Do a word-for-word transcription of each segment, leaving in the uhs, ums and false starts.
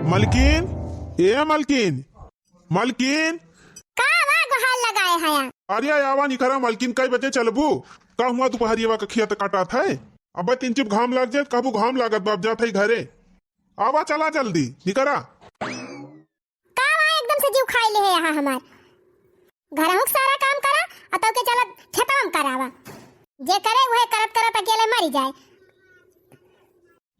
मलकिन, ए मलकिन, मलकिन। का वा गोहार लगाए हया? अरे आवा निकरा मलकिन, कई बजे चलबू? का हुआ दुपहरिया का खेत काटत है? अबे तीन चुप घाम लाग जाए, कहबू घाम लागत बा, अब जात है घरे। आवा चला जल्दी, निकरा। का वा एकदम से जीव खाई ले है यहाँ हमार। घरहू के सारा काम करा, आ तौ के चला खेतवा में करावा। जे करे उहे करत करत अकेले मरी जाए।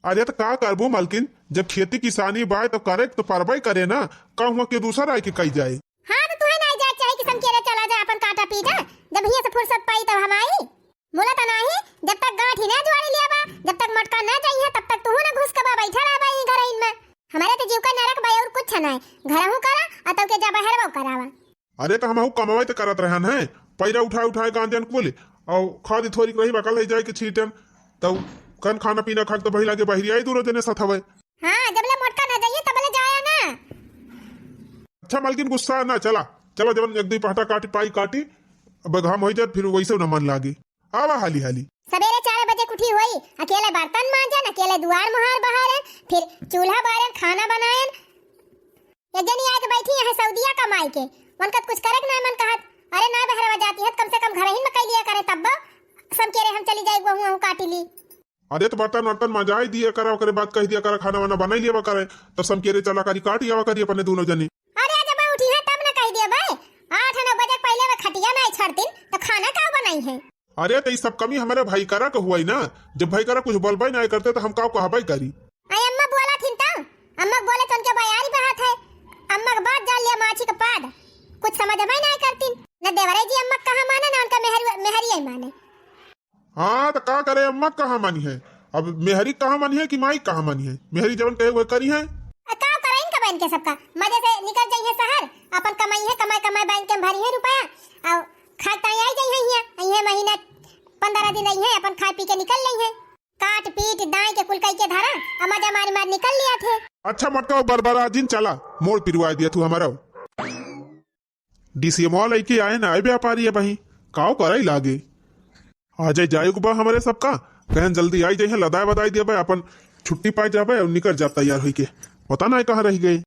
अरे त का करबू मलकिन, जब खेती किसानी बाय तब करे त परबे करे ना, का हुआ के दूसर आए के कई जाए। हाँ त तुहे नाई जाए चाही कि समकेरे चला जा अपन काटा पीटा, जब हियाँ से फुर्सत पाई तब हम आई। मुला त नाही, जब तक गांठी ना जुआड़ी लिया बा, जब तक मोटका ना जाई है, तब तक तुहू ना घुस के बा बैठा रहा बा ई घरइन में। हमारे त जीव का नरक बा और कुछ ना है, घरहू करा आ तौ के जा बहरवा करावा। अरे त हमहू कमावे त करत रहन है, पैरा उठाए उठाए गांजन कुल, और खादी थोड़ी रही बकल है जाए के छीटन, तौ कन खाना पीना खा के तो बहिला के बहिरी आई दूनो जने साथ हवे। हाँ, जब ले मोटका ना जाइए तब ले जाया ना। अच्छा मलकिन गुस्सा ना, चला चला जवन एक दो पहटा काटी पाई काटी, अब घाम हो जात फिर वैसे ना मन लागे। आवा हाली हाली। सबेरे चार बजे उठी होई, अकेले बर्तन मांजन, अकेले दुआर मुहार बहारन, फिर चूल्हा बारन, खाना बनायन। एक जनी आके बैठी यहाँ सऊदिया कमाई के, उनका कुछ करे के ना मन कहत। अरे ना बहरवा जाती है, कम से कम घरहिन में कई लिया करे, तब समकेरे हम चली जाए, गहूँ वहूँ काटी ली। अरे त बर्तन वर्तन मजाई दिया करा, ओकरे बाद कह दिया करा खाना वाना बनाई लिया करे, तब समकेरे चला करी काटी आवा करी अपने दूनो जनी। अरे जब उठी है तब ना कह दिया भाई, आठ नौ बजे पहले वा खटिया ना छोड़तीन तो खाना का बनाई है? अरे त ई सब कमी हमारे भाई करा के हुआ ना, जब भाई करा कुछ बोलबे ना करते तो हम का कहबे करी। आई अम्मा बोला थिन तो, अम्मा बोले तो उनके बयारी बहात है, अम्मा के बात जान लिया माछी के पाद, कुछ समझबे ना करतीन, न देवरे जी अम्मा कहा माने ना उनका मेहरी मेहरी आई माने। हाँ, त का करे, अम्मा कहाँ मानी है? अब मेहरी कहाँ मानी है कि माई कहाँ मानी है? मेहरी जवन कहे, वह करी है। आ, का करे इनका बहन के सबका? मजे से निकल जाई है शहर, अपन कमाई है, कमाई, कमाई बैंक के भरी है रुपया, और खाए ताई आई जाई है हियाँ, आई है महीना पंद्रह दिन रही है, अपन खाए पी के निकल रही है। काट पीट दाई के कुल कई के धरा, आ मजा मार मार निकल लिया थे। अच्छा मटका बरबरा जिन चला, मोड़ पिरवा दिया तू हमारा। डीसीएमवा लइके आए ना आए व्यापारी अबहीं, काव करई लागे। आ जाए जाए के बा हमरे सबका, कहन जल्दी आई जाए, लदाए बदाए दिया बा, अपन छुट्टी पाए जाबे और निकल जाब तैयार होई के। पता ना कहाँ रह गए।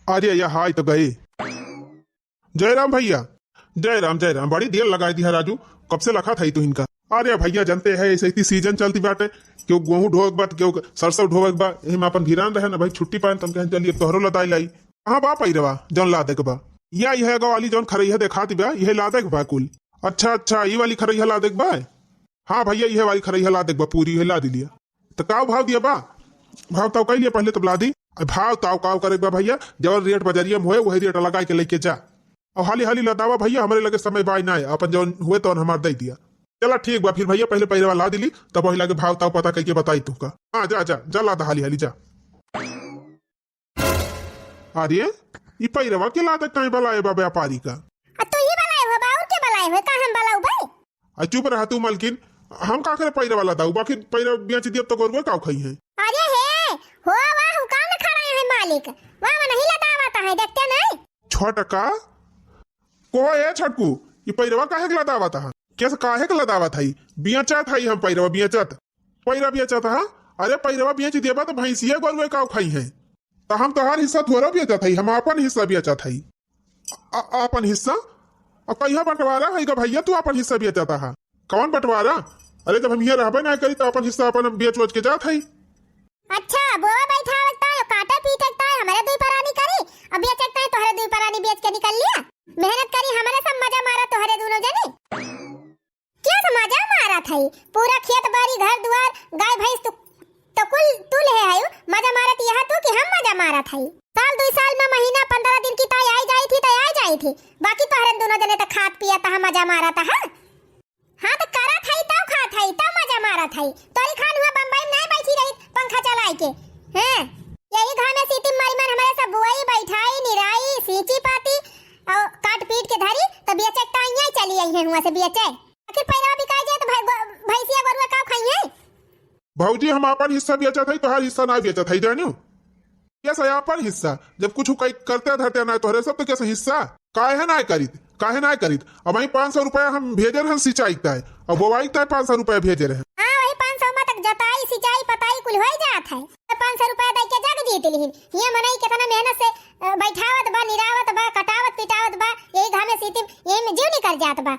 अरे या हाय तो गए। जय राम भैया। जय राम, जय राम। बड़ी देर लगाई दिया राजू, कब से लखा था तू इनका। अरे भैया जानते हैं ऐसे इतनी सीजन चलती बाटे, केहू गेहूं ढोवक बा, केहू सरसों ढोवक बा, यही में अपन भिरान रहे ना भाई, छुट्टी पाए तो हम कहें चलिए तोहरो लदाई लाई। कहाँ बा पैरवा जौन लादे के बा? या यह गो वाली जौन खरैया देखात बा, यह लादे के बा कुल। अच्छा, अच्छा, ई वाली खरैया लादे के बा? हाँ भैया, यह वाली खरैया लादे के बा, पूरी यह लाद लिया। तो का भाव दिया बा? भाव ताव कह लिया पहले तब लादी। अरे भाव ताव काव करे के बा भैया, जवन रेट बजरिया में होए वही रेट लगा के लेके जा। और हाली हाली लदावा भैया, हमरे लगे समय बाय ना है, अपन जवन हुए तवन हमार दे दिया। चला ठीक बा फिर भैया, पहले पैरवा लाद ली, तब वही लगे भाव ताव पता करके बताई तुमका। हाँ जा जा जा लादा हाली हाली जा। अरे, ई पैरवा के लादे काहे बलाए बा व्यापारी का? आ, तू ही बलाए हो बा, और के बलाए हो? का हम बलाऊ बे? आ, चुप रहा तू मलकिन, हम का करे पैरवा लादाऊ, बाकी पैरवा बेच दियब तो गोरुआ काव खाई है? अरे हे, हो वाह, हुकाम न खड़ा है मालिक, वाह, वो नहीं लदावत है, देखते नहीं? छोटका, को ए छोटकू, ई पैरवा काहे के लदावत है? कैसे काहे के लदावत है? बेचत है हम पैरवा, बेचत। पैरा बेचत हा? अरे पैरवा बेच देबा तो भैंसिया गोरुए काव खाई है? तो हम तोहार हिस्सा थोड़ा बेचत हई, हम आपन हिस्सा बेचत हई। आ-, आपन हिस्सा? अब कहिया बंटवारा है का भैया तू आपन हिस्सा बेचत हा? कौन बंटवारा? अरे जब हम यहाँ रहबे ना करी तो आपन हिस्सा अपन बेच वच के जात हई। अच्छा, बोआ बैठावत ताय, काटे पीटे ताय, हमरे दुई परानी करी, अब बेचे ताय तोहरे दुई परानी बेच के निकल लिया। मेहनत करी हमरे सब मजा मारा तोहरे दोनों जने। क्या से मजा मारत हई? पूरा खेत बारी, घर दुआर, गाय भैंस तू, तो कुल तू ले हई। मजा मारत यह तू कि हम मजा मारत हई? साल दुई साल में महीना पंद्रह दिन की ताई आई जाई थी, ताई आई जाई थी। बाकी तोहरन दोनों जने तो खात पियत हा, मजा मारत हा। हाँ तो करत हई, तब खात हई, तब मजा मारत हई। तोरी खान हुआ बम्बई में नहीं बैठी रही पंखा चलाई के। हैं? यही घामे सीटी मारी मन हमारे सब बुआई, बैठाई, निराई, सींची पाती और काट पीट के धरी तो बेचे ताई चली आई है हुआ से बेचे। आखिर पैरवा बिकाई जाए तो भाई गो-, भैंसिया गोरुआ का खाई है? भौजी, हम आपन हिस्सा बेचत हई, तोहार हिस्सा ना बेचत हई, जानियो। कैसे आपन हिस्सा? जब कुछ कई करते धरते ना तोहरे सब, तो कैसे हिस्सा? काहे ना करित? काहे ना करित? अब वही पाँच सौ रुपया हम भेजे रहन सिंचाई ताय, अब बोवाई ताय पाँच सौ रुपया भेजे रहन। हाँ, वही पाँच सौ में तक जताई, सिंचाई, पताई कुल होइ जात है। तो पाँच सौ रुपया दइ के जग जीत लिहिन। ये मनई केतना मेहनत से, अ, बैठावत बा, निरावत बा, कटावत पिटावत बा, यही घामे सीतिम, यही में जीव निकल जात बा।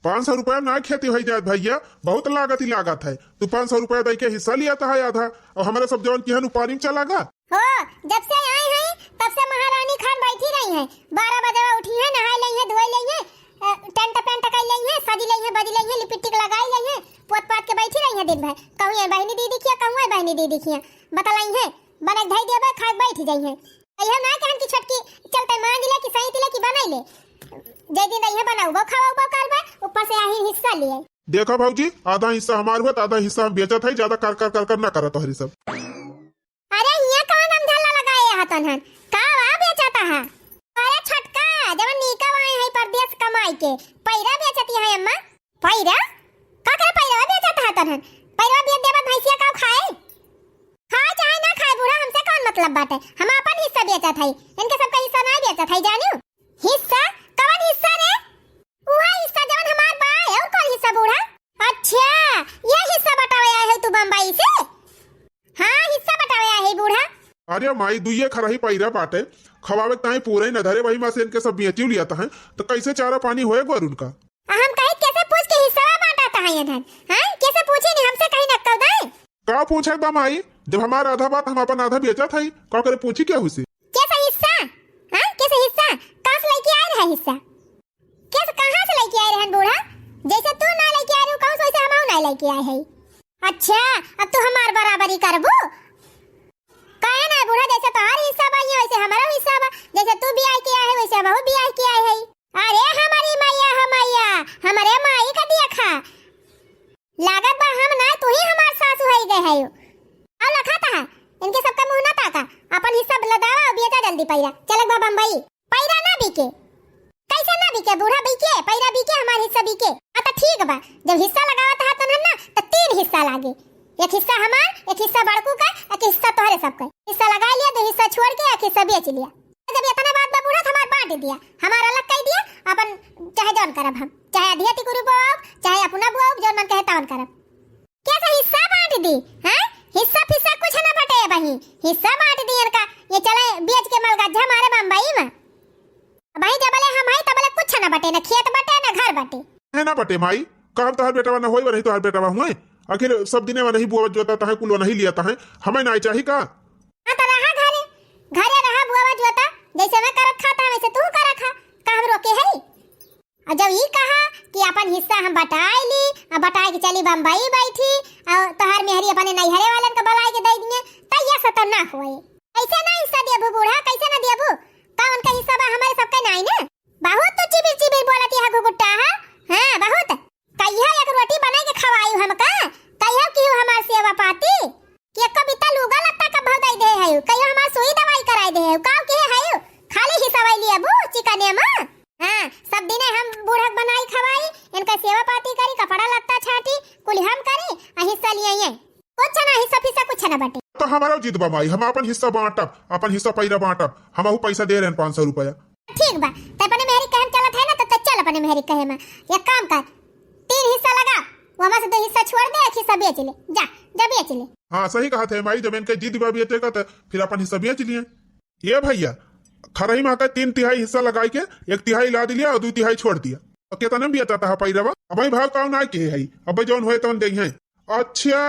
पाँच सौ रुपया में ना खेती होइ जात भइया, बहुत लागत ही लागत है। तू पाँच सौ रुपया दइ के हिस्सा लियत है आधा, अउर हमरे सब जवन किहन उ पानी में चला गा। हो, जब से आए हैं, तब से महारानी खान बैठी रही हैं। बारह बजे उठी हैं, नहाए लई हैं, धोए लई हैं, अ, टेंट पेंट कइ लई हैं, सजी लई हैं, बजी लई हैं, लिपस्टिक लगाई लई हैं, पोत पात के बैठी रही हैं दिन भर। कहूँ ये बहिनी दीदी खिया, कहूँ ये बहिनी दीदी खिया, बतलाई हैं, बने धई देबे, खाए बैठ जाई हैं। यह ना कहन कि छोटकी चलते मांज ले कि सैंत ले कि बनाई ले। जे दिन रही है बनाऊ, वो खावा, वो करबे, ऊपर से आही हिस्सा लिए। देखा भौजी, आधा हिस्सा हमार हुआ, तो आधा हिस्सा हम बेचत है, ज्यादा कर कर कर कर ना करत तोहरी सब। अरे, हियाँ कौन हम झल्ला लगाए यहाँ तनहन? का वा बेचत है? अरे छोटका, जवन नीका वाए है परदेस कमाई के, पैरा बेचत है अम्मा। पैरा? का करे पैरा बेचत है तनहन? पैरा बेच देबा भैंसिया का खाए? खाए चाहे ना खाए बूढ़ा, हमसे कौन मतलब बाटे? हम आपन हिस्सा बेचत है, इनके सबका हिस्सा ना बेचत है, जानियो? हिस्सा? कवन हिस्सा रे? उहे हिस्सा जवन हमार बा, और कौन हिस्सा बूढ़ा? अच्छा, ये हिस्सा बटावे आए है तू बम्बई से? हाँ, हिस्सा बटावे आए है बूढ़ा। अरे माई, दुइये खरही पैरा बाटे, खवावे के ताई पूरे न धरे, वही मा से इनके सब बेची लियत है, तो कैसे चारा पानी होए गोरुन का? आ हम कही कैसे पूछ के हिस्सा बांटत है ये धन? हाँ, कैसे पूछी नहीं हमसे कहीं नक्कल दाई? का पूछे बा माई, जब हमार आधा बात हम अपन आधा बेचत है, का करे पूछी क्या हुसी? कैसे हिस्सा? हाँ, कैसे हिस्सा? कहाँ से लेके आए रहे हिस्सा? कैसे, कहाँ से लेके आए रहन बूढ़ा? जैसे तू ना लेके आए रहू कहूँ से, वैसे हमहू ना लेके आए है। अच्छा, अब तू हमार बराबरी करबू? काहे ना बूढ़ा, जैसे तोहार हिस्सा बा, वैसे हमारो हिस्सा बा। जैसे तू बियाह के आए है, वैसे हमहू बियाह के आए है। अरे हमारी मैया हो मैया, हमरे माई का देखा। लागत बा हम ना, तू ही हमार सासू है गए है। अब लखाता है, इनके सबका मुंह ना ताका, अपन हिस्सा लदावा और बेचा जल्दी पैरा। चलक बा बम्बई। पैरा ना बिके। कैसे ना बिके बूढ़ा, बिके? पैरा बिके, हमार हिस्सा बिके। हाँ तो ठीक बा, जब हिस्सा लगावत है तनहन ना, तो तीन हिस्सा लागे। एक हिस्सा हमार, एक हिस्सा बड़कू का, एक हिस्सा तोहरे सबके। हिस्सा लगा लिया, दो हिस्सा छोड़ के एक हिस्सा बेच लिया। जब इतना बात बा बूढ़ा, तो हमार बांट दिया, हमार अलग कर दिया, अपन चाहे जौन करब हम, चाहे अधिया टिकुरी बोआब, चाहे अपना बोआब, जौन मन कहे तौन करब। कैसे हिस्सा बांट दी? हाँ, हिस्सा फिस्सा कुछ ना बटे बही, हिस्सा बांट दी इनका। ये चले बेच के मलगज्जा मारे बम्बई में। भाई जबले हम हई तबले कुछ ना बटे, ना खेत बटे ना घर बटे। है ना बटे माई, का हम तोहार बेटवा ना होई, वही तोहार बेटवा हुए। आखिर सब दिने वनही बोवत जोता तहे, कुल वनही लिया तहे, हमें ना चाही का? हाँ तो रहा घरे, घरे रहा बोवा जोता, जैसे मैं करत खाता वैसे तू करा खा, का हम रोके है? और जब ई कहा कि अपन हिस्सा हम बटाए ली, अब बटाए के चली बम्बई बैठी, और तोहार मेहरी अपने नैहरे वालन का बलाए के दे दिए, तो ये सब तो ना होए। कैसे ना हिस्सा देबू बूढ़ा, कैसे ना देबू? का उनका हिस्सा बा, हमारे सबके नाई ना? बहुत तो चिबिर चिबिर बोलत यह घुघुट्टा है। हाँ, बहुत। कहियो एक रोटी बनाई के खवाई हमका, कहियो कि हमार सेवा पाती, कि एको बित्ता लूगा लत्ता का भाव दे दे है, कहियो हमार सुई दवाई कराई दे है, काव के है, खाली हिस्सा वाई लिया बू चिकने मा। हाँ, सब दिने हम बूढ़क बनाई खवाई, इनका सेवा पाती करी, कपड़ा लत्ता छाटी, कुल हम करी, आ हिस्सा लिए ये। कुछ ना, हिस्सा फिस्सा कुछ ना बटे। तो हमारा जिद बा माई, हम अपन हिस्सा बांटब, अपन हिस्सा पैरा बांटब, हम अहू पैसा दे रहे हैं पाँच सौ रुपया। ठीक बा, त अपने मेहरी कहे में चलत है ना, तो, तो चल अपने मेहरी कहे में। एक काम कर, तीन हिस्सा लगा, वो हमारे से दो हिस्सा छोड़ दे, एक हिस्सा बेच ले, जा, जा बेच ले। हाँ, सही कहा थे माई, जब इनके जिद बा बेचे का, तो फिर अपन हिस्सा बेच लिए। ये भैया, खरही में आके तीन तिहाई हिस्सा लगाई के एक तिहाई लाद लिया और दो तिहाई छोड़ दिया। तो कितने में बेचा था पैरवा? अबे भाव ताव ना के है, अबे जौन होए तौन दे हैं। अच्छा,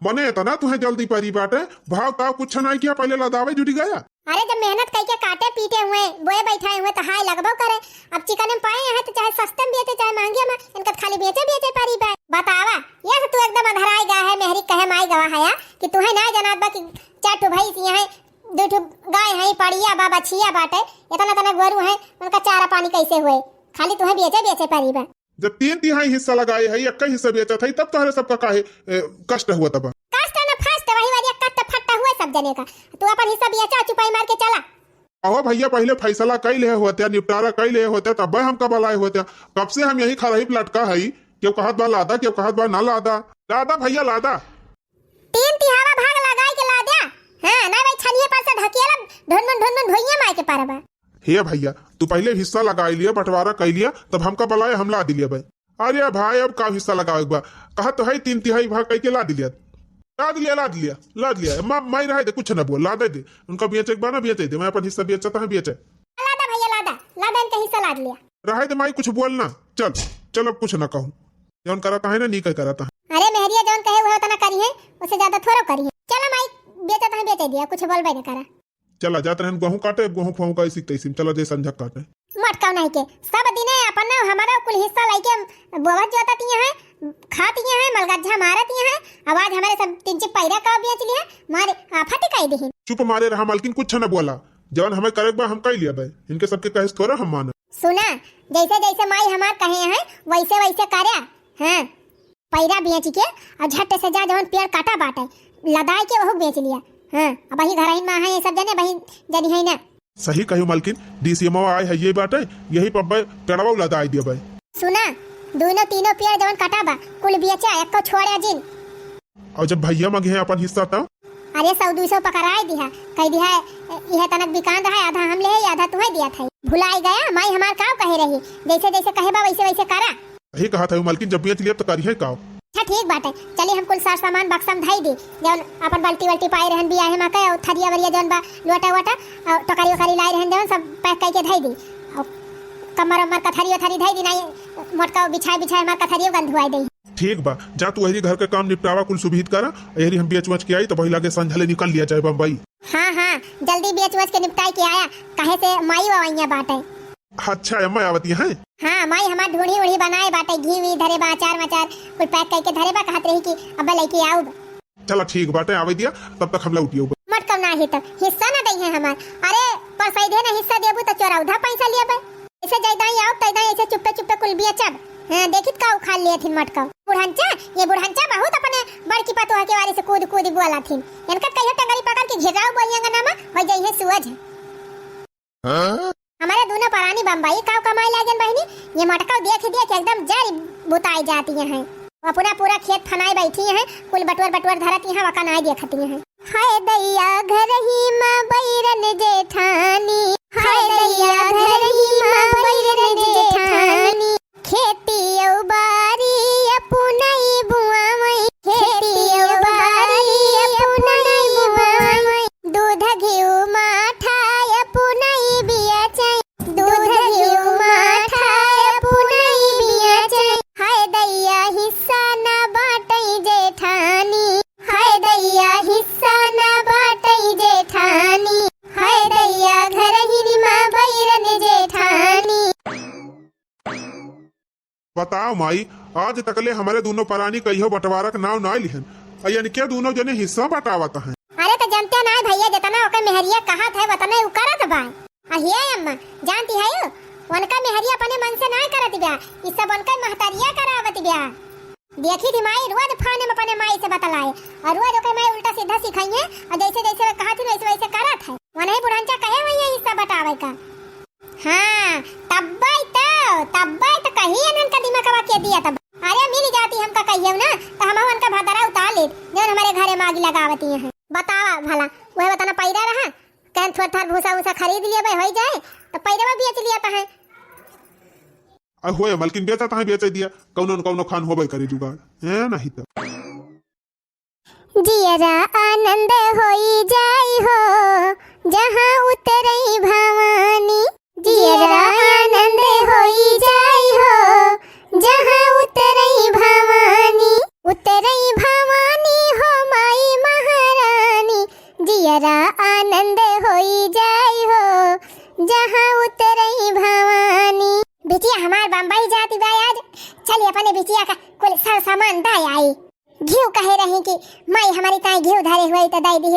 मने इतना तुहे जल्दी परी बाटे, भाव ताव कुछ ना किया, पहले लदावे जुटी गया। अरे जब मेहनत कई के काटे पीटे हुए, बोए बैठाए हुए तो हाय लगबो करे। अब चिकन में पाए हैं तो चाहे सस्ते में बेचे चाहे महंगे में, इनका खाली बेचे बेचे परी बा। बतावा, ये तो तू एकदम अधराई गा है, मेहरी कहे माई गवा है कि तुहे ना जनात बा कि चार ठो भैंस यहाँ दो ठो गाय है, पड़िया बा, बछिया बाटे, इतना इतना गोरू है, उनका चारा पानी कैसे हुए? खाली तुहे बेचे बेचे परी बा। जब तीन तिहाई हिस्सा लगाए है, एक हिस्सा बेचत है, तब तोहरे सबका काहे, ए, कष्ट हुआ तब? कष्ट न फष्ट, वही वाली कट्ट फट्ट हुआ सब जने का। तू अपन हिस्सा बेचा, चुपाई मार के चला। अहो भैया, पहले फैसला कई ले होते, निपटारा कई ले होते, तब हमका बलाए होते। कब से हम यही खरही पे लटका है, क्यों कहत बा लादा, क्यों कहत बा ना लादा। लादा भैया, लादा। तीन तिहावा भाग लगाई के ला द्या। हाँ, नहीं भाई, छनिए पर से ढकेला, ढुनमुन, ढुनमुन भुइयां मार के पारबा। हे भैया, तू पहले हिस्सा लगाई लिया, बंटवारा कई लिया, तब हमका बलाए, हम ला दिलिया भाई। अरे भाई, अब का हिस्सा लगावे के बा? कहा तो है तीन तिहाई भाग कई के ला दिलिया। लाद लिया, लाद लिया, लाद लिया। मा-, माई रहे दे, कुछ ना बोल, लादे दे। उनका बेचे के बा ना, बेचे दे। मैं अपन हिस्सा बेचता है, बेचे। लादा भैया, लादा, लादा, इनका हिस्सा लाद लिया। रहे दे माई, कुछ बोल ना। चल, चल, अब कुछ ना कहूँ। जौन करता है ना, नीक करता है। अरे मेहरिया जौन कहे, वह उतना करी है, उससे ज्यादा थोड़ा करी है। चलो माई, बेचता है, बेचे दिया, कुछ बोलबे न करा। चला जात रहन गेहूं काटे, गेहूं फूंका इसी तैसी में, चला दे संझा काटे। मटकाऊ नहीं के, सब दिने अपन ना हमारा कुल हिस्सा लाइके बोवत जोतत ही हैं, खात ही हैं, मलगज्जा मारत ही हैं। अब आज हमारे सब तीन चिक पैरा का बेच लिए, मारे आफत ही कह दिहिन। चुप मारे रहा मालकिन, कुछ न बोला, जवन हमें करे बा हम कह लिया बे, इनके सबके कहे से थोड़ा हम माना। सुना, जैसे जैसे माई हमार कहे हैं वैसे वैसे करे। हाँ, पैरा बेच के और झट से जा जवन पेड़ काटा बाटे, लदाई के वहू बेच लिया। हाँ, अब वही घरहिन में है ये सब जने, वही जनी है ना। सही कही मालकिन, डीसीएमवा आए है ये बाटे, यही पर बे पेड़वा लदाई दिया बे। सुना, दोनों तीनों पेड़ जवन काटा बा, कुल बेचा, एको छोड़े जिन। और जब भैया मांगे हैं अपन हिस्सा तो? अरे सौ दो सौ पकड़ाए दिहा, कह दिहा, यह तनक बिकान रहा, आधा हम ले है, आधा तुम्हें दिया था। भुलाई गया, माई हमार काव कहे रही, जैसे जैसे कहे बा वैसे वैसे करा। यही कहा था मालकिन, जब बेच लिया तो करिहे का? अच्छा ठीक बाटे, चली हम कुल सार सामान बक्सा में धई दी, जौन अपन बाल्टी वाल्टी पाए रहन बियाहे मा के, और थरिया वरिया जौन बा, लोटा वोटा, और टोकरी वोकरी लाए रहन जौन, सब पैक करके धई दी। और कमर उमर कथरी उथरी धई दी, नहीं मोटका बिछाए बिछाए हमार कथरियो गंधुआई दे। ठीक बा, जा तू यही घर के काम निपटावा, कुल सुभित करा, यही हम बेच वच के आई तो वही लागे संझले निकल लिया जाए बम्बई। हाँ हाँ, जल्दी बेच वच के निपटाई के आया, कहे से माई ववैया बाटे। अच्छा, अम्मा आवती हैं? हाँ, माई हमार ढूढ़ी उढ़ी बनाए बाटे, घी वी धरे बा, अचार मचार कुल पैक करके धरे बा, कहत रही कि अब लेके आउब। चला ठीक बाटे, आवे दिया, तब तक हम लौटियो। मटकव नाही तो हिस्सा ना दई है हमार। अरे, परसैधे ना हिस्सा देबू तो चौरौधा पैसा लेबे। ऐसे जैदाई आउब, तैदाई ऐसे चुप्पे चुप्पे कुल बेचब। हाँ, देखित का उखाड़ लिए थिन मटकव। बुढ़ंचा, ये बुढ़ंचा बहुत अपने बड़की पतोह के वारी से कूद कूद बोला थिन। इनका कहियो टंगरी पकड़ के घेराव बोलियंगा ना मा, हो जाई है सुअज। हाँ? हमारे दोनों परानी बम्बई काव कमाए लागेन बहिनी, ये मटकाव देख देख एकदम जर बुताई जाती हैं। वो पूरा पूरा खेत फनाए बैठी हैं, कुल बटुअर बटुअर धरती हैं, वका नाई देखती हैं। हाय दैया घरही मा बैरन जेठानी, हाय दैया घरही मा बैरन जेठानी, खेती औ बारी अपुनई बुआवई, खेती औ बारी अपुनई बुआवई। दूध घिउ माठा अपुनई बियाचई, दूध घिउ माठा अपुनई बियाचई। हाय दैया हिस्सा ना बाटई जेठानी, हाय दैया हिस्सा ना बाटई जेठानी, हाय दैया घरहिन मा बैरन जेठानी। बताओ माई, आज तकले हमरे दूनो परानी कहियो बंटवारा के नाव नाय लिहन। आ यानी के दूनो जने हिस्सा बंटावत हैं। अरे त जनते नाय भैया, जतना ओके मेहरिया कहत है, वतने उ करत बा। आ हे अम्मा, जानती है यू, उनका मेहरिया अपने मन से नाय करत बा, ई सब उनका महतरिया करावत बा। देखी थी माई, रोज फोन में अपने माई से बतलाए, और रोज ओके माई उल्टा सीधा सिखाइए, और जैसे जैसे वे कहत थी, वैसे वैसे करत है। वनही बुढ़ंचा कहे हुई है हिस्सा बंटावे का। हाँ, तब्बै तो, तब्बै तो कही इनन का दिमागवा के दिया तब। अरे मिल जाती हमका कहियो ना, तो हम उनका भदरा उतार लेत, जौन हमारे घरे मागी लगावती हैं। बतावा भला, वह वतना पैरा रहा, कहन थोड़ थार भूसा उसा खरीद लिया भाई, होई जाए, तो पैरवा बेच लिया तो है। आ होए, मलकिन बेचा तो है, बेचे दिया, कौनो न कौनो खान होबे करे जुगाड़, हैं, नहीं तो। जियरा आनंद होई जाई हो, जहाँ उतरई भवानी। जियरा आनंद होई जाई हो, जहाँ उतरई भवानी। उतरई भवानी हो माई महारानी, जियरा आनंद होई जाई हो, जहाँ उतरई भवानी। बिटिया हमार बम्बई जाती बा आज, चली अपने बिटिया का कुल सर सामान दे आई। घिउ कहे रही कि माई हमारी ताई घिउ धरे हुए तो दे दी,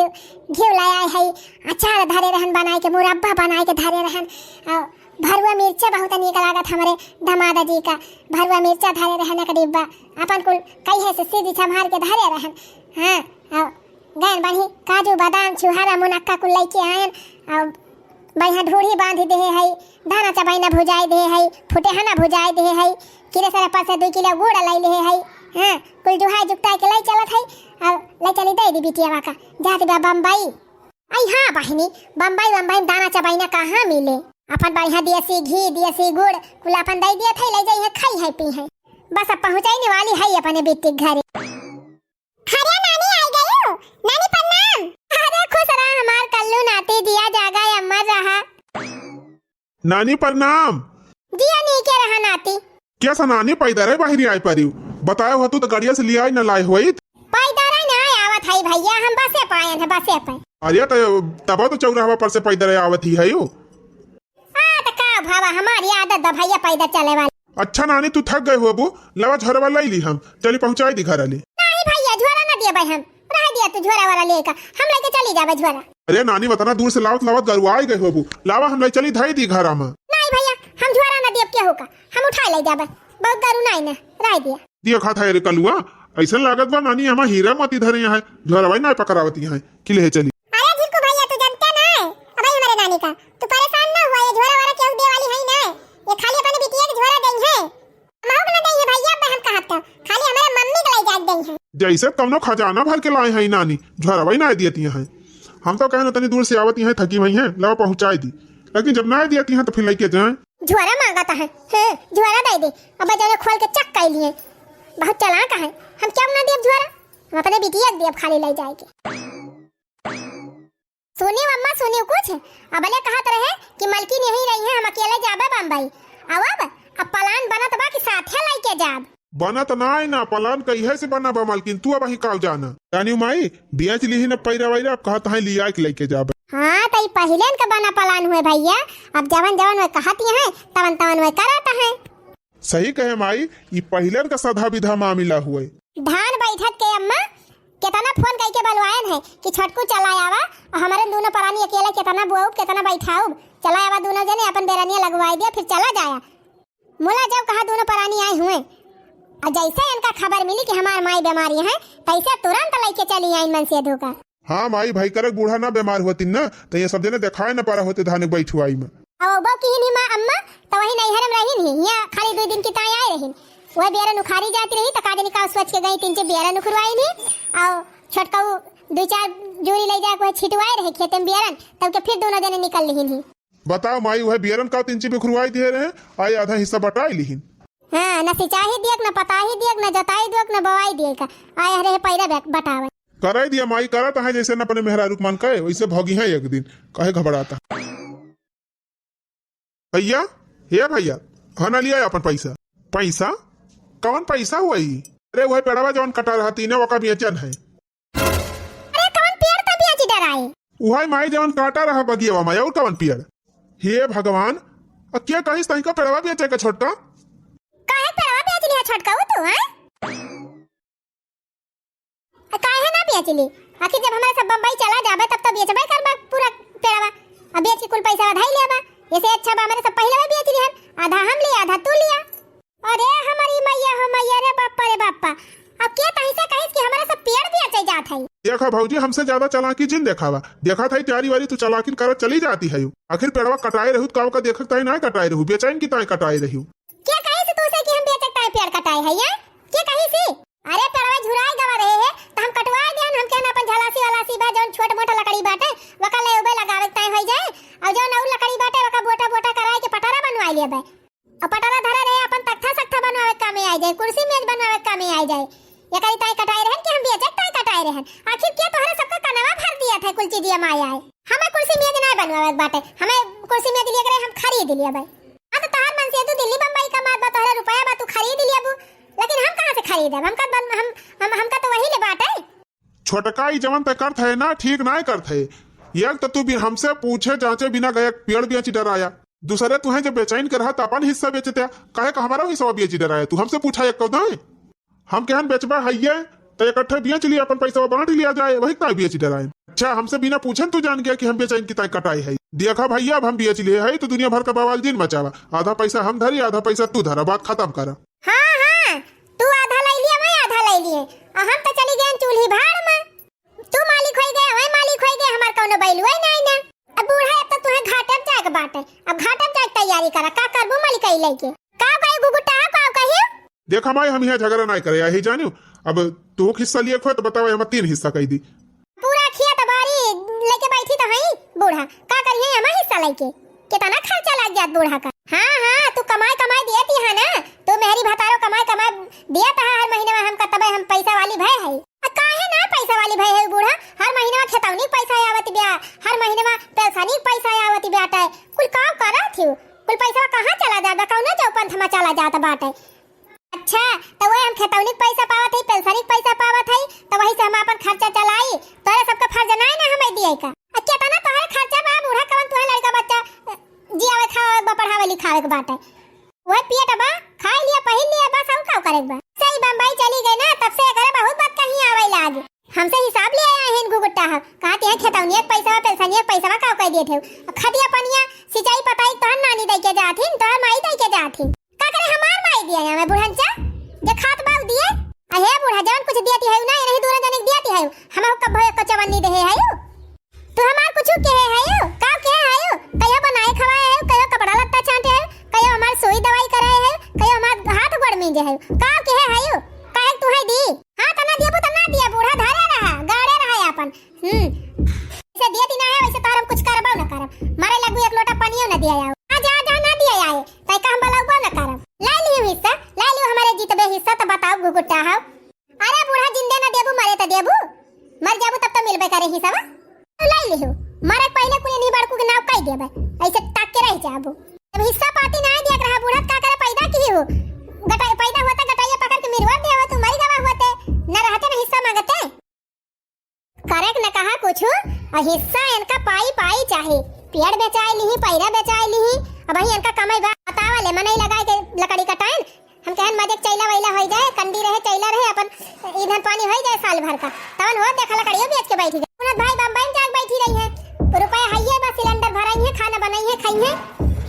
घिउ ले आए है, अचार धरे रहन बनाए के, मुरब्बा बनाए के धरे रहन, और भरुआ मिर्चा बहुत नीक लागत हमरे दमाद जी का, भरुआ मिर्चा धरे रहन एक डिब्बा, अपन कुल कहिए से सीधी संभार के धरे रहन। हाँ, और गैन बढ़ी काजू बादाम छुहारा मुनक्का कुल लेके आयन, और बढ़िया ढूढ़ी बांध देहे है, धाना चबैना भुजाई देहे है, फुटेहना भुजाई देहे है, किले सरे पर से दुई किलो गुड़ लाई लेहे है। हाँ, कुल जुहाई जुगताई के लाई चलत है, अब लाई चली दे दी बिटिया का, जात बा बम्बई। आई हाँ बहिनी, बम्बई बम्बई में दाना चबैना कहाँ मिले? अपन बढ़िया देसी घी, देसी गुड़, कुल अपन दे दिया था, ले जाई है, खाई है, पी है। बस अब पहुँचाई वाली है अपने बेटी के घरे। अरे नानी, आई गई? नानी प्रणाम। जिया नीके रहा नाती। कैसा नानी पैदर है बाहरी आए परिउ? बताए हो तू तो गड़िया से लियाई न लाए होइत। पैदर है ना आवत है भैया, हम बसे पायन है, बसे पे। अरे तो तब तो चौराहा पर से पैदर आवत ही है यू। आ, त का भावा, हमारी आदत बा भैया पैदल चले वाली। अच्छा नानी, तू थक गए होबू, लावा झोरवा लई ली हम, चली पहुँचाई दी घर ले। नहीं भैया, झोरा ना दिया भाई हम, रह दिया तू झोरा वाला लेकर, हम लेके चली जाबे झोरा। अरे नानी, वतना दूर से लावत लावत गरुआई गए होबू, लावा हम ले चली धाई दी घरा में। नहीं भैया, हम झोरा ना दियब केहू का, हम उठाई ले जाबे, बहुत गरु नहीं ना, रह दिया। दिया खात है रे कलुआ, ऐसन लागत बा नानी हमार हीरा मोती धरे हैं, झोरवा ही ना पकड़ावती हैं, कि ले चली। अरे झिलकू भैया, तू जानते ना है, अब आई हमारे नानी का, तू परेशान ना हुआ, ये झोरा वाला केहू दे वाली है ना, ये खाली अपने बिटिया के झोरा देई है, हमहू के ना देई है भैया, अब हम कहत का, खाली हमारे मम्मी के लाई जात देई है। जैसे कौनो खजाना भर के लाए हैं नानी, झोरवा ही ना दियती हैं। हम तो कहन तनी दूर से आवती हैं, थकी हुई हैं, लावा पहुँचाई दी, लेकिन जब ना दियती हैं तो फिर लेके जाए। झोरा मांगत है, हैं, झोरा दे दे, अब जने खोल के चेक कर लिए, बहुत चालाक है, हम क्या ना दियब झोरा, हम अपने बिटिया के दियब खाली ले जाए के। सुनियो अम्मा, सुनियो कुछ। अबले कहत रहे कि मलकिन यहीं रही है, हम अकेले जाबे बम्बई। अब, अब, अब पलान बनत बा कि साथे लइके जाब। बनत नाय ना, पलान कहिए से बना बा मलकिन, तू अब ही काव जाना। जानियो माई, बेच लिही न पैरा वैरा, अब कहत हैं लिया के लइके जाबे। हाँ, त ई पहिले इनका बना पलान हुए भैया, अब जवन जवन वे कहत हैं, तवन तवन वे करत हैं। सही कहे माई, ई पहिलन का सधा विधा मामिला हुए। धान बैठत के अम्मा केतना फोन कइके बलवायन है कि छोटकू चला आवा, और हमरे दोनों परानी अकेले केतना बोआउब, केतना बैठाउब, चला आवा दोनों जने अपन बेरनिया लगवाई दिया, फिर चला जाया। मुला जब कहा दोनों परानी आए हुए, और जैसे इनका खबर मिली कि हमार माई बीमारी है, तैसे तुरंत लइके चली आइन मनसेधु का। हाँ माई, भाई करक बूढ़ा ना बीमार होतिन ना, त ये सब जने देखाए न पारा होते धान के बैठुआई में। अब बो किहिन ही माँ अम्मा, त वही नैहर में रहिन ही, यहाँ खाली दुइ दिन की ताई आए रहिन। वह बियरन उखारी जाती रही, त का जनी का सोच के गई, तीन चार बियरन उखरवाइन ही, और छोटकाऊ दुइ चार जूरी ले जाके वह छिटवाए रहे खेते में बियरन, तब के फिर दोनों जने निकल लिहिन ही। बताओ माई, वह बियरन का तीन चार बिखरवाई दिए रहे, आई आधा हिस्सा बटाई लिहिन। हाँ, न सिंचाई दियक, न पताही दियक, न जोताई दियक, न बोआई दियक, आए हरे पैरा बट-, बटावे। कराई दिया माई, करत है जैसे न अपने मेहरारू के मन कहे, वैसे भोगी है एक दिन, कहे घबराता। भैया, हे भैया, हाँ ना लिया अपन पैसा। पैसा? कौन पैसा हुआ ई? अरे वह पेड़वा जौन कटा रहा तीने ओका बेचन है। अरे कौन पेड़ का बेच डराए? उहै माई जवन काटा रहा बगियवा में, और कवन पेड़? हे भगवान, आ के कहिस तहिका पेड़वा बेचे के छोटका? काहे पेड़वा बेच लिहा छोटका वो तू, हैं? आ काहे ना बेच ली? आखिर जब हमारे सब बम्बई चला जाबे तब तो बेचबे करबा पूरा पेड़वा। अब बेच के कुल पैसा धई लेबा। ऐसे अच्छा बा हमारे सब पहिले बेच लिहन। आधा हम लिया, आधा तू लिया। अरे हमारी मैया हो मैया रे बापा रे बापा, अब के तहिसे कहिस कि हमारा सब पेड़ बेचे जात है? देखा भौजी, हमसे ज्यादा चालाकी जिन देखावा। देखा था तैयारी वारी तू चालाकिन करत चली जाती है। आखिर पेड़वा कटाए रहू त का ओका देखत ताई ना कटाए रहू, बेचैन की ताई कटाए रहू। के कहिस तू से कि हम बेचक ताई पेड़ कटाए है, ये? के कहिस? अरे पेड़वा झुराए गवा रहे है त हम कटवाए देहन, हम कहन अपन झलासी वलासी बा जौन छोट मोट लकड़ी बाटे वका ले उबे लगावे ताई होई जाए, और जौन और लकड़ी बाटे वका बोटा बोटा कराए के पटारा बनवाए लेबे। और पटरा धरा रहे, अपन तख्ता सक्था बनवावे के कामे आई जाए, कुर्सी मेज बनवावे के कामे आई जाए। एकरी ताई कटाए रहन कि हम बेचक ताई कटाए रहन? आखिर के तोहरे सबका कनवा भर दिया था कुल चीजिया माया है? हमें कुर्सी मेज ना बनवावे के बाटे, हमें कुर्सी मेज लिए करे हम खरीद लिया भाई। हाँ तो तोहर मन से तू दिल्ली बम्बई कमात बा, तोहरे रुपया बा, तू खरीद लिया बू, लेकिन हम कहाँ से खरीदब? हमका बन-, हम, हम, हमका तो वही ले बाटे। छोटका, ई जवन तय करत है ना, ठीक नाय करत है। एक तो तू भी हमसे पूछे जांचे बिना गए पेड़ बेच डराया, दूसरे तुहे जब बेचैन के रहा त अपन हिस्सा बेचते, काहे का हमारा हिस्सा बेच डराया? तू हमसे पूछा एक कौदा है, हम कहन बेचबा हइये, त इकट्ठे बेच लिया, अपन पैसा बांट लिया जाए, वही का बेच डराए। अच्छा, हमसे बिना पूछन तू जान गया कि हम बेचैन की ताई कटाई है। देखा भैया, अब हम बेच लिए है तो दुनिया भर का बवाल जिन मचावा, आधा पैसा हम धरी, आधा पैसा तू धरा, बात खत्म करा। हाँ, हाँ, तू आधा लइ लिया, मैं आधा लइ लिए, और हम तो चली गए चूल्ही भाड़ में। तू मालिक होई गए, वही मालिक होई गए, हमार कौनो बैलुआ ही नहीं ना। अब बूढ़ा, अब तो तुहे घाटे में जाए के बाटे, अब घाटे में जाए के तैयारी करा, का करबू मलिकाई लेके? का कही गुगुटा, का कही? देख माई, हम यहाँ झगड़ा नहीं करे, यही जानियो, अब तू हिस्सा लिए खोए तो बताओ, हम तीन हिस्सा कह दी। पूरा खेत बारी लेके बैठी तो हई बूढ़ा, का करिए हमार हिस्सा लेके? कितना खर्चा लग जात बूढ़ा का। हाँ, हाँ, तू कमाई, कमाई दियत ही है ना, तू मेहरी भतारो कमाई, कमाई दियत है हर महीने में हमका, तबे हम पैसा वाली भय है। आ काहे ना पैसा वाली भय है बूढ़ा? हर महीने में खेतौनी के पैसा आवत ब्या, हर महीने में पेलसनी के पैसा आवत ब्या, टाय कुल काम करत ही। कुल पैसा कहाँ चला जात बा, कौने चौपंथ में चला जात बाटे? अच्छा, त वही हम खेतौनी के पैसा पावत हई, पेंशनी के पैसा पावत हई, त वही से हम आपन खर्चा चलाई। तोरे सबके फर्ज नाई ना हमें दिए का? आ केतना तोहरे खर्चा बा बूढ़ा, कवन तोहरे लड़का बच्चा, अ, जियावे खावे बा, पढ़ावे लिखावे के बाटे? वही पियत बा, खाई लिया, पहिन लिया, बस अउर का करे के बा? से ई बम्बई चली गई ना, तब से एकरे बहुत बात कहीं आवे लाग। हमसे हिसाब ले आया है घुघुट्टा ह। कहत है खेतौनिया के पैसा, पेंशनिया के पैसा का कह दिए थे। खदिया पनिया, सिंचाई पटाई तोहर नानी दे के जात हिन, तोहर माई दे के जात हिन। का करे हमार माई दिया है हमें बुढ़नचा? जे खात बा उ दिए। अहे बूढ़ा, जवन कुछ दियती है ना, ये नहीं दूर जनिक दियती है। हम कब एक चवन्नी देहे है। तू हमार कुछ कहे है? का कहे है? कहियो बनाए खवाए है, कहियो कपड़ा लत्ता छांटे है, कहियो हमार सुई दवाई कराए है, कहियो हमार हाथ गोड़ मीजे है। का कहे है? काहे तू है दी? हाँ, त ना दियबू त ना दिया, बूढ़ा धरे रहा, गाड़े रहा आपन। हम्म। जैसे दिए दिन आया, वैसे तोहर हम कुछ करबो न करब। मरे लगू एक लोटा पानियो न दिया आओ। आ जा, जा, ना दिया आए, तै का हम बलौबो न करब। ला लियो हिस्सा, ला लियो हमारे जितबे हिस्सा, त बताओ घुघुट्टा हो। अरे बूढ़ा, जिंदे न देबू, मरे त देबू। मर जाबू तब त मिलबे करे हिस्सा। ला लियो, मरे पहले कुल इन्हीं बड़कू के नाव कई देबे, ऐसे ताक के रह जाबू। जब हिस्सा पाती ना दिया रहा बूढ़ा, त का करे पैदा की हो? गटाई पैदा होता, गटाइया पकड़ के मिरवा दे हो, तू मरी गवा होते, न रहते न हिस्सा मांगते। करे के न कहा कुछ, और हिस्सा इनका पाई पाई चाही। पेड़ बेचाए लिही, पैरा बेचाए लिही, अब वही इनका कमाई बा। बतावा ले, मनई लगाए के लकड़ी कटाएन, हम कहन मजे के चैला वैला होई जाए, कंडी रहे, चैला रहे, अपन ईंधन पानी होई जाए साल भर का। तवन हो देखा लकड़ियों बेच के बैठी जाए। उनत भाई बम्बई में जाके बैठी रही है, रुपया हइये बा, सिलेंडर भराई है, खाना बनाई है, खाई है,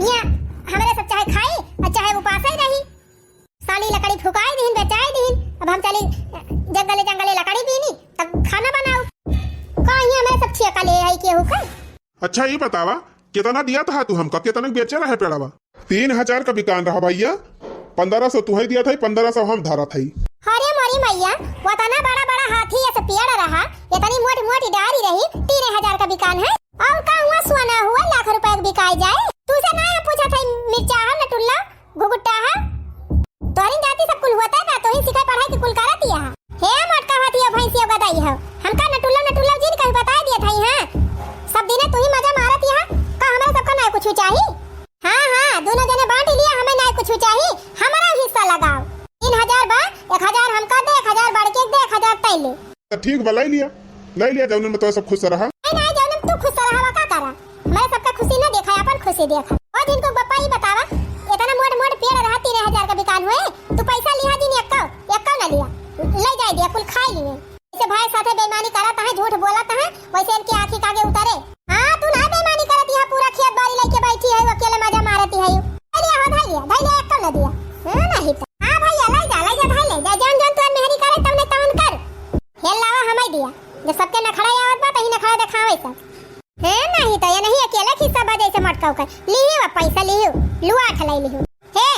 हियाँ हमरे सब चाहे खाई और चाहे उपासे रही। साली लकड़ी फुकाई दीन, बेचाई दीन। अब हम चली जंगले जंगले लकड़ी बीनी, तब खाना बनाऊ। का हियाँ हमें सब ठेका ले आई केहू का? अच्छा, ई बतावा, केतना दिया था तू हमका, केतना के बेचे रहे पेड़वा? तीन हजार का बिकान रहा भइया, पन्द्रह सौ तुहई दिया था, पन्द्रह सौ हम धरा था। अरे मोरी मैया, वतना बड़ा बड़ा हाथी ऐसे पेड़ रहा, इतनी मोटी मोटी डारी रही, तीन हजार का बिकान है। और का हुआ, सोना हुआ लाख रुपया के बिकाई जाए? तू से ना पूछा था, मिर्चा है, नटुल्ला, घुघुट्टा है, तोहरी जाति सब कुल होता है ना, तोही सिखाई पढ़ाई के कुल करत ही है। हे मोटका होती है भैंसिया गदाई है, हमका नटुल्ला नटुल्ला जिन कहीं बताई दिए था, हाँ? सब दिने तू ही मजा मारत ही है, का हमरा सबका ना कुछ चाही? हाँ, हाँ, दोनों जने बांट लिया, हमें ना कुछ चाही, हमारा हिस्सा लगाओ। तीन हजार बा, एक हजार हमका दे, एक हजार बड़के दे, एक हजार तैले। तो ठीक बा, लाई लिया, लाई लिया, जौन में तो सब खुश रहा। नहीं, नहीं, जौन में तू खुश रहा, का करा? हमारे सबका खुशी ना देखा, अपन खुशी देखा। ओ जिनको बप्पा ही बतावा, इतना मोट मोट पेड़ रहा, तीन हजार का बिकान हुए, तू पैसा लिहा दिन एक्को, एक्को ना लिया, ले जाए दिया, कुल खाई लिए। जैसे भाई साथे बेईमानी करत है, झूठ बोलत है, वैसे इनकी आँखी के आगे उतरे। हाँ, तू ना बेईमानी करत, यहाँ पूरा खेत बाड़ी लेके बैठी है, अकेले मजा मारती है। ले लिया हो, धै लिया, धै लिया, एक्को ना दिया। हाँ, नहीं तो। हाँ भैया, ले जा, ले जा भाई, ले जा, जौन जौन तोर मेहरी करे, तौने तौन कर। हेल लावा हमाई दिया, जब सबके नखड़ा आवत बा, तही नखड़ा देखावे सब। हे, नहीं तो ये नहीं अकेले खिस्सा बा जैसे मटकाऊ कर। लिहियो अब पैसा लिहियो, लुआ ठलाई लिहियो। हे,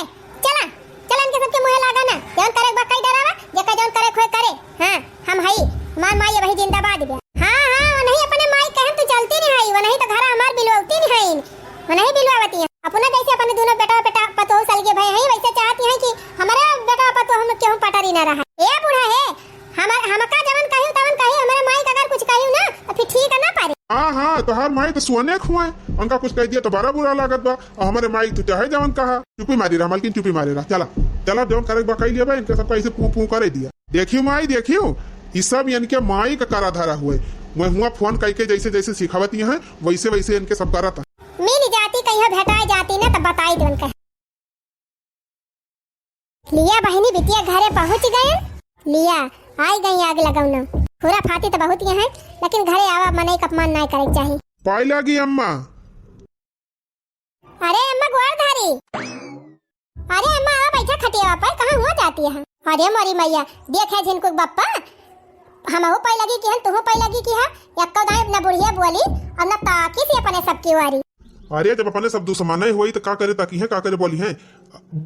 चला, चला इनके सबके मुँहे लागा ना। जौन करे बा कई डरावा, जेका जौन करे खोए करे। हाँ, हम हई, हमार माई अबही जिंदाबाद बा। हाँ, हाँ, वो नहीं अपने माई कहन तू चलती नहीं हई, वो नहीं तो घर हमार बिलवती नहीं हई, वो नहीं बिलवावती है। अपना जैसे अपने दोनों बेटा बेटा पतोह सलगे भय हई, वैसे चाहती हैं कि हमारा बेटा पतोह हम केहू पटरी ना रहा। ए बूढ़ा हे, हमर, हमका जवन कहियो तवन कहियो, हमरे माई का अगर कुछ कहियो ना, तो फिर ठीक है ना पारे। हाँ, हाँ, तोहार माई तो सोने खुआए, उनका कुछ कह दिया तो बड़ा बुरा लागत बा, और हमारे माई तू चाहे जवन कहा। चुपी मारी रहा, मलकिन चुपी मारी रहा। चला, चला, जवन करे बा कह लिया बा, इनके सबका ऐसे पू पू करे दिया। देखियो माई, देखियो, ई सब इनके माई का करा धरा हुए। मैं हुआ फोन करके जैसे जैसे सिखावत ही हैं, वैसे वैसे इनके सब करत है। मिल जाती, कहीं भेटाए जाती ना, तब बताई देवन कहे। लिया बहिनी बिटिया घरे पहुँच गए। लिया, आई गई आग लगौना। खुरा फाती तो बहुत यहाँ है, लेकिन घरे आवा मनई का अपमान नाय करे के चाही। पाई लागी अम्मा। अरे अम्मा गोड़ धारी। अरे अम्मा आवा बैठा खटियावा पर, कहाँ हुआ जाती है? अरे मोरी मैया, देखे झिनकुक बप्पा, हमहू पाई लगी कि हन, तुहू पाई लगी कि है, एक्को दाई न बुढ़िया बोली और न ताकी थी अपने सबकी वारी। अरे, जब अपने सब दुश्मने होई, त का करे ताकी है, का करे बोली है?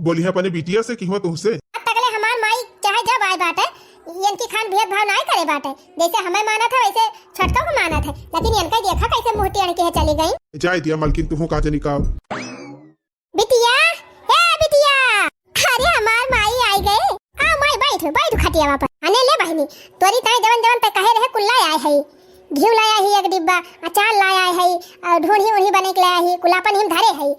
बोली है अपने बिटिया से कि हुआ तुहसे। अब तकले हमार माई चाहे जब आए बाटे, इनकी खान भेदभाव नाय करे बाटे। जैसे हमें मानत है, वैसे छोटका को मानत है, लेकिन इनका देखा कैसे मुंह टेढ़ के है चली गई। जाए दिया मलकिन, तुहू का जनी का। बिटिया, ए बिटिया, अरे हमार माई आई गई। आ माई, बैठ, बैठ खटियावा पर। अने ले बहिनी, तोरी ताई जवन जवन ते कहे रहे, कुल लाय आए है। घी लाय आए है एक डिब्बा, अचार लाय आए है, और ढूंढी उढ़ी बने के लाय आए है, कुल अपन हिम धरे है।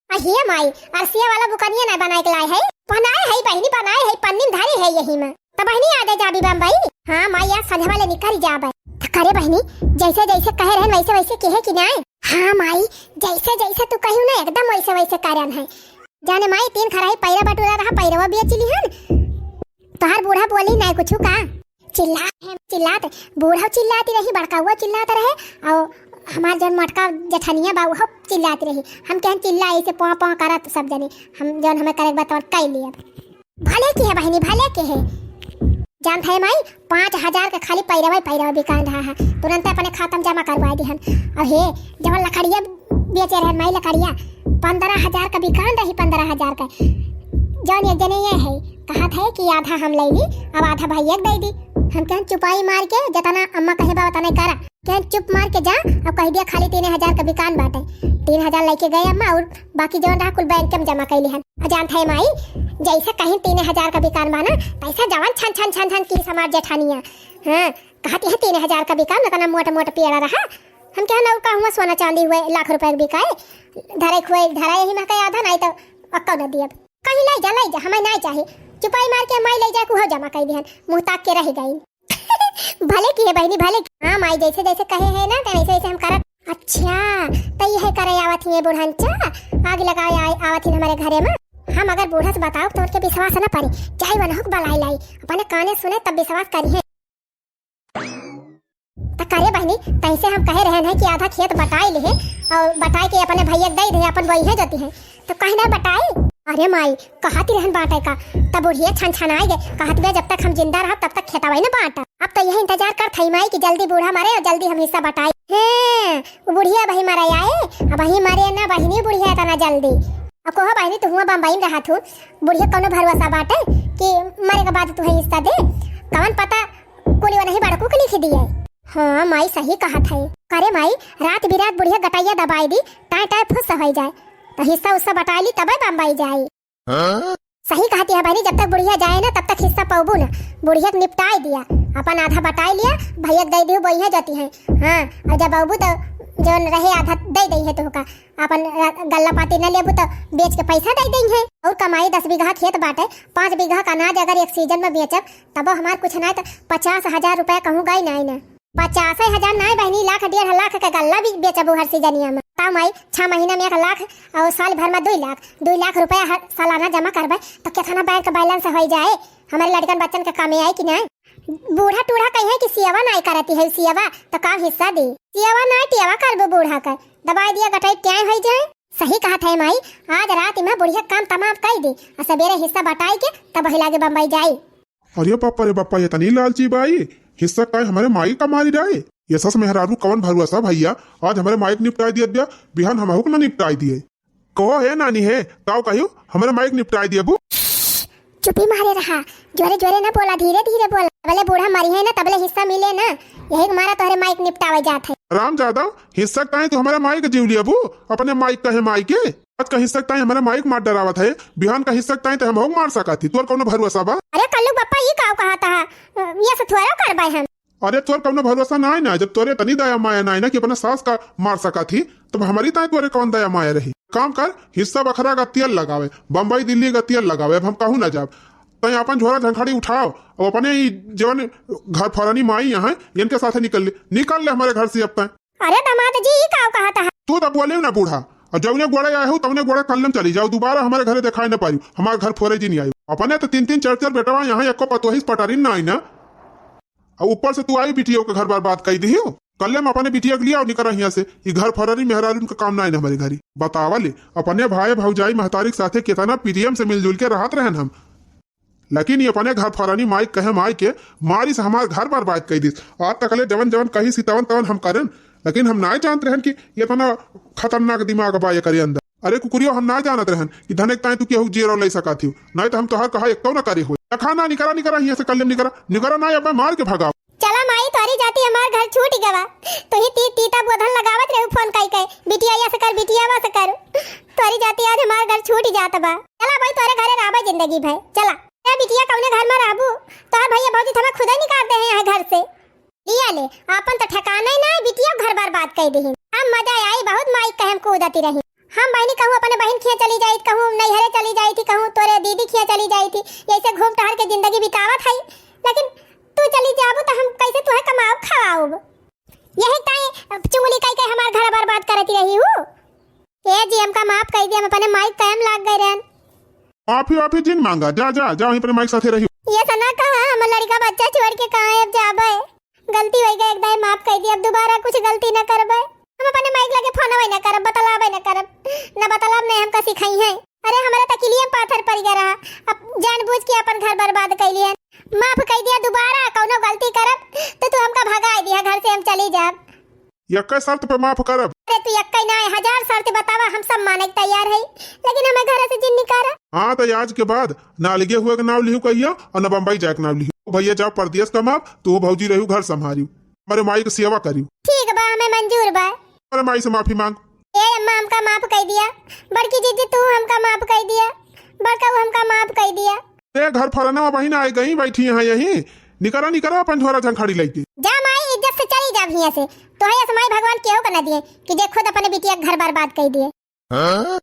अहिए माई, अरसिया वाला बुकनिया ना बनाए के लाए है? बनाए है बहिनी, बनाए है, पन्नी में धरे है यही में। त बहिनी, आ जाए जाबी बम्बई। हाँ माई, आज संझवा ले निकल जाबे। त करे बहिनी, जैसे जैसे कहे रहन वैसे वैसे किहे कि नाय? हाँ माई, जैसे जैसे तू कहियो ना एकदम वैसे वैसे करन है। जाने माई, तीन खराही पैरा बटुरा रहा, पैरवा बेच लिहन। तोहार बूढ़ा बोली नाय कुछ का? चिल्ला, चिल्लात, बूढ़ा चिल्लाती रही, बड़काउआ चिल्लात रहे, और हमार जौन मोटका जेठनिया बा उहो चिल्लाती रही। हम कहन चिल्ला ऐसे पों पों करत सब जने, हम जौन हमें करे के बा तौन कई लियब। भले किहे बहिनी, भले किहे। जानत है माई, पाँच हजार के खाली पैरवा ही पैरवा बिकान रहा है, तुरंत अपने खाता में जमा करवा दिहन। और हे, जब लकड़िया बेचे रहन माई, लकड़िया पन्द्रह हजार का बिकान रही, पन्द्रह हजार का। जौन एक जने ये है, कहत है कि आधा हम ले ली, अब आधा भैया के दे दी। हम कहन चुपाई मार के जितना अम्मा कहे बा उतना करा। कहन चुप मार के जा, अब कह दिया खाली तीन हजार का बिकान बाटे। तीन हजार लेके गए अम्मा और बाकी जौन रहा कुल बैंक में जमा कैली हन। आ जानत है माई, जैसे कहीं तीन हजार का बिकान बा ना, तैसे जवन छन छन छन छन की हमार जेठानिया। हाँ, कहती है तीन हजार का बिकान, उतना मोट मोट पेड़ा रहा। हम कहन और का हुआ सोना चांदी हुए लाख रुपए के बिकाए, धरे खुए धरा यही में कहे आधा, नहीं तो अक्का न दियब। कहीं ले जा, ले जा, हमें नहीं चाही। चुपाई मार के माई ले जाए कुहो जमा कर दिहन, मुँह ताक के रह गई। भले किहे बहिनी, भले किहे। हाँ माई, जैसे जैसे कहे है ना, तो ऐसे ऐसे हम करब। अच्छा, तो यह करे आवत ही बुढ़नचा, आग लगाए आए, आवत ही हमारे घरे में। हम अगर बूढ़ा से बताओ तो उनके विश्वास न पड़े, चाहे वनहुक बलाई लाई, अपने काने सुने तब विश्वास करी है। त करे बहिनी, तैसे हम कहे रहन है कि आधा खेत बटाई लिहे और बटाई के अपने भैया के दे दे, अपन बोई है जोती है, तो कहीं ना बटाई। अरे माई, कहती रहन बाटे का, तब बुढ़िया छन छन आए गए, कहत बे जब तक हम जिंदा रहब तब तक खेतवा ही ना बांटब। अब तो यही इंतजार करत हई माई कि जल्दी बूढ़ा मरे और जल्दी हम हिस्सा बटाई। हैं, वो बुढ़िया वही मरे आए, अब वही मरे ना बहिनी बुढ़िया इतना जल्दी। अब कहो बहिनी, तू हुआ बम्बई में रहत हूँ, बुढ़िया कौनो भरोसा बाटे कि मरे के बाद तू हिस्सा दे? कवन पता कुली वो नहीं बड़कू के लिख दिए। हाँ माई, सही कहत है। करे माई, रात बिरात बुढ़िया गटैया दबाई दी, टाए टाए फुस हो जाए, तो हिस्सा उस्सा बटाई ली तबे बम्बई जाई। हाँ? सही कहती है बहिनी, जब तक बुढ़िया जाए ना तब तक हिस्सा पौबू ना। बुढ़िया के निपटाई दिया, अपन आधा बटाई लिया, भैया के दे दियो, बोई है जाती है। हाँ, और जब अबू तो जौन रहे आधा दे दई है तोहका। अपन र-, गल्ला पाती न लेबू तो बेच के पैसा दे दई है। और कमाई दस बीघा खेत बाटे, पाँच बीघा का अनाज अगर एक सीजन में बेचब तबो हमार कुछ ना तो पचास हजार रुपया कहूँ गई ना, ना। पचासे हजार नाय बहिनी, लाख डेढ़ लाख के गल्ला भी बेचबू हर सीजनिया में। बताओ माई, छह महीना में एक लाख और साल भर में दुई लाख, दुई लाख रुपया हर सालाना जमा करबे तो कितना बैंक बैलेंस हो जाए, हमारे लड़कन बच्चन के कामे आई कि नाय? बूढ़ा टूढ़ा कहे कि सियावा नाय करती है, सियावा तो का हिस्सा दी? सियावा नाय टियावा करबू बूढ़ा कर, दबाई दिया गटाई क्या हो जाए। सही कहत है माई, आज रात में बुढ़िया काम तमाम कई दी और सवेरे हिस्सा बटाई के तब वही लागे बम्बई जाई। अरे बापा रे बापा, ये तनी लालची बाई, हिस्सा काय हमारे माई का मारी डाए। ये सस मेहरारू कवन भरुआ सा भैया, आज हमारे माई के निपटाई दियत बिया, बिहान हमहू के ना निपटाई दिए। कहो हे नानी हे, काव कहियो, हमारे माई के निपटाई दिए बू। चुपी मारे रहा, जोरे जोरे ना बोला, धीरे धीरे बोला। तबले बूढ़ा मरी है ना, तबले हिस्सा मिले ना, यही के मारा तोहरे माई के निपटावे जात है। राम जादव, हिस्सा काहे तू हमारे माई के जीव लिया बू, अपने माई कहे माई के। आज का हिस्सा ताई हमारे माई के मार डरावत है, बिहान का हिस्सा ताई ते हमहू के मार सकत ही, तोर कौनो भरोसा बा? अरे कल्लू बप्पा, ई काव कहत हा? ये से थोड़ा करबे हम। अरे तोर कौनो भरोसा ना है ना, जब तोरे तनी दया माया ना है ना कि अपना सास का मार सकत ही, तब हमारी ताई तोरे कौन दया माया रही? काम कर, हिस्सा बखरा का तेल लगावे, बम्बई दिल्ली का तेल लगावे, अब हम कहूँ ना जाब। तई अपन झोरा झंखड़ी उठाओ, अब अपने ई जवन घर फरानी माई यहाँ, इनके साथे निकल ले, निकल ले हमारे घर से अब तय। अरे दामाद जी, ई काव कहत हा? तू तो बोले ना बूढ़ा, और जौने गोड़े आए हो, तौने गोड़े कल्लम चली जाओ, दोबारा हमारे घरे दिखाई न पाई, हमारे घर फोरे जी नहीं आई। अपने तो तीन तीन चार चार बेटवा यहाँ, एको पतोहिस पटारी ना आई ना, और ऊपर से तू आई बिटियों के घर बर्बाद कर दी हो। कल्लम अपने बिटिया के लिए और निकल यहाँ से, ये घर फरारी मेहरारू का काम ना आई ना हमारे घरी। बतावा ले, अपने भाई भौजाई महतारी के साथे कितना प्रेम से मिलजुल के रहत रहन हम, लेकिन ये अपने घर फरानी माई कहे माई के मारी से हमार घर बर्बाद कर दिस। आज तक ले जवन जवन कही सी तवन तवन हम करन, लेकिन हम नाय जानत रहन कि ये इतना खतरनाक दिमाग बा ये करे अंदर। अरे कुकुरियो, हम नाय जानत रहन कि धन एक ताई तू केहू जेरो ले सका थी, नाय तो हम तोहार कहा एक ना करे हो। देखा ना, निकरा निकरा हियां से कल्लम निकरा निकरा ना, अब मार के भगाओ। चला माई, तोरी जाती हमार घर छूट गवा, तू ही ती, तीता बोधन लगावत रहू फोन कई के, बिटिया या से कर, बिटिया वा से कर। तोरी जाती आज हमार घर छूट जात बा। चला भाई, तोरे घरे रहबे जिंदगी भर। चला। ए बिटिया, कौने घर में रहबू? तोहर भैया भौजी तो हमें खुदे निकाल दे हैं यहाँ घर से। लिया ले, आपन तो ठिकाना ही ना है, बिटिया घर बर्बाद कर दे। अब मजा आई, बहुत माई कहम कूदती रही। हम बहिनी कहूँ अपने बहिन खिया चली जाइत, कहूँ नैहरे चली जाइत ही, कहूँ तोरे दीदी खिया चली जाइत ही, ऐसे घूम टहर के जिंदगी बितावत है। लेकिन तू चली जाबू तो हम कैसे तुहे कमाब खवाउब? यही ताई चुगली कई के हमार घर बर्बाद करती रही हूँ। ए जी, हमका माफ कई दिया, हम अपने माई के कहम लाग गए रहन। माफी वाफी जिन मांगा, जा, जा, जा, वहीं पर माई के साथे रही। ये सना कहा, हम लड़का बच्चा छोड़ के कहाँ अब जाबे? गलती हो गई, एक दाई माफ कई दिया, अब दोबारा कुछ गलती न करबे। हम अपने माई के लगे फोन ना करब, बतलाबे न करब, न बतलाब, न हमका सिखाई है। अरे, हमरा त किलियम पाथर पड़ गया रहा, अब जानबूझ के अपन घर बर्बाद कैली है। माफ कई दिया, दोबारा कौनो गलती करब तो तू हमका भगाई दिया घर से, हम चली जाब। यक्के शर्त पे माफ करब। अरे, तू यक्के ना, हजार शर्त बतावा, हम सब माने के तैयार है, लेकिन हमें घर से जिन निकारा। हाँ, तो आज के बाद ना अलगे हुए के नाव लिहू कहिया और ना बम्बई जाए के नाव लिहू। भैया जाओ परदेस कमाब, तू भौजी रहू घर संभारियो, हमारे माई के सेवा करियो। ठीक बा, हमें मंजूर बा। अरे माई से माफी मांग। ए अम्मा, हमका माफ कई दिया। बड़की जीजी, तू हमका माफ कई दिया। बड़काऊ, हमका माफ कई दिया। ए घर फरनवा बहिन आए गई, बैठी हैं यहीं। निकरा, निकरा अपन झोरा झंखाड़ी लेके। जा माई, इज्जत से चली जा हियां से। तोहे ऐसे माई भगवान केहू का न दिए कि जे खुद अपने बिटिया के घर बर्बाद कई दिए। हाँ?